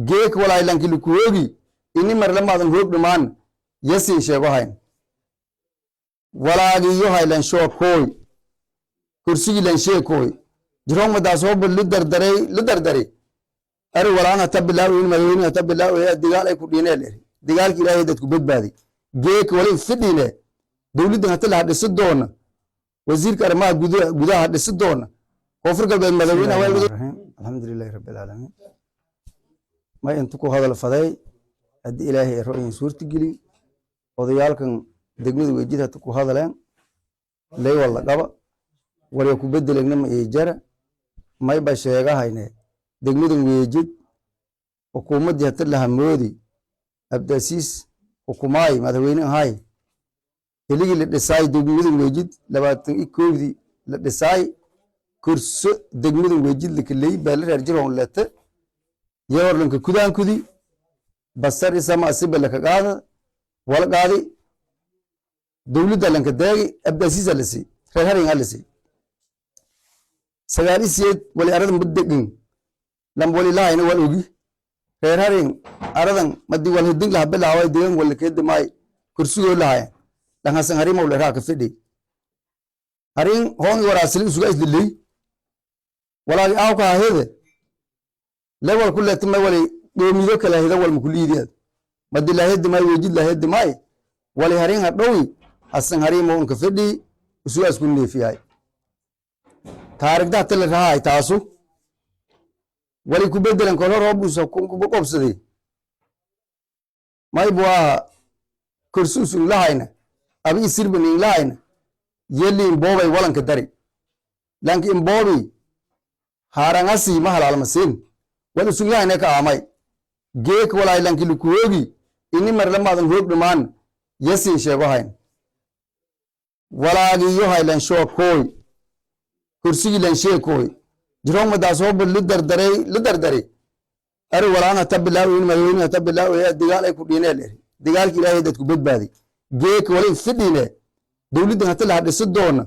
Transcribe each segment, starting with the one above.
Geek walaay lanki lukuhoogi ini marlamaadan hoog dhumaan yasin sheego hayn walaagiyo haylan shookooy kursigii lan sheekooy jiroon madaas hooba lu dardaray lu dardaray ari walaan hata bilaaweyn madaxweyne hata bilaawaya digaal ay ku dhiineel eri digaalki Ilaahay dadku badbaadi. Geek wali fidhiine dowladdan hata laha dhisi doona, wasiirka arrimaha gudaha dhisi doona, Koonfur Galbeed madaxweyne. Alxamdu lilahi rabbi alcaalamiin. May intu ku hadal faday haddii Ilaahay ero in suurta geli odayaalkan degmada Weejid hata ku hadaleen lay walla qaba walya ku bedelegna ma ii jara. May ba sheegahayne degmadan Weejid xukuumaddii hata lahamoodi Abdiasiis xukumaay madaxweyne ahay heligii la dhisaay degmadan Weejid 21-dii la dhisaay kurso degmadan Weejid lakaley beela reer Jiroon lete yeorlanka kudaankudi basar isama asiba laka qaada wala qaadi dowladda lanka daagi Abdiasiisa lasi reer Harin alasi 98 wali aradan badegin lam wali lahayna wal ogi reer Harin aradan madi wal hidin laha bilaaway degan wala keedamaay kursigoo lahaya lan Hasan Harimow leraa ka fidhi harin hoongi waraasili usuga isdiley walaagi aawka hahede lewal ku leetimay wali doomido kala heda wal makuliidiad madi lahedimay Weejid lahedimay wali harin hadhowi Hasan Harimow inka fidhi usuga isku neefiyaay taarigda hata la rahaay taasu wali ku bedelan kolor hoobusa kuba qobsaday may bu aha kursi usun lahayna abi isirban in lahayna yeli imboobay walanka dari lanki imboobi haarangasi ma halaalmasin wal usun lahayna ka aamay. Geek walaay lanki lukuhoogi ini marlamaadan hoog dhumaan yasin sheego hayn walaagiyo haylan shookooy kursigii lan sheekooy jiroon madaas hooba lu dardaray lu dardaray ari walaan hata bilaaweyn madaxweyne hata bilaawaya digaal ay ku dhiineel eri digaalki Ilaahay dadku badbaadi. Geek wali fidhiine dowladdan hata laha dhisi doona,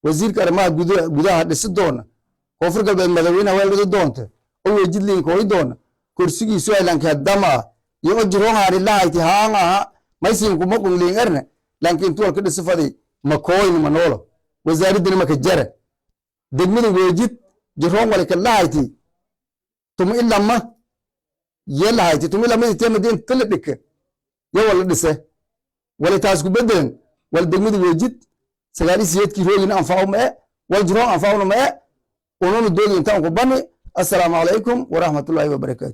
wasiirka arrimaha gudaha dhisi doona, Koonfur Galbeed madaxweyne weelgadi doonta oo Weejid liinkooy doona kursigiisu haylanki hadama iyo o jiroon haani lahayti haan aha maysin kuma qungliin erna lanki intu walka dhisi fadi makooyni manoolo wasaaraddina maka jara degmada Weejid jiroon wali ka lahayti tuma ilama ye lahayti tuma ilama temadi inta la dhika yo wala dhise wali taas ku bedelan wal degmada Weejid 98-kii roogina anfaco mae wal jiroon anfacona mae ununa doogi intaan ku bani. Assalaamu calaykum waraxmatullaahi wabarakaatu.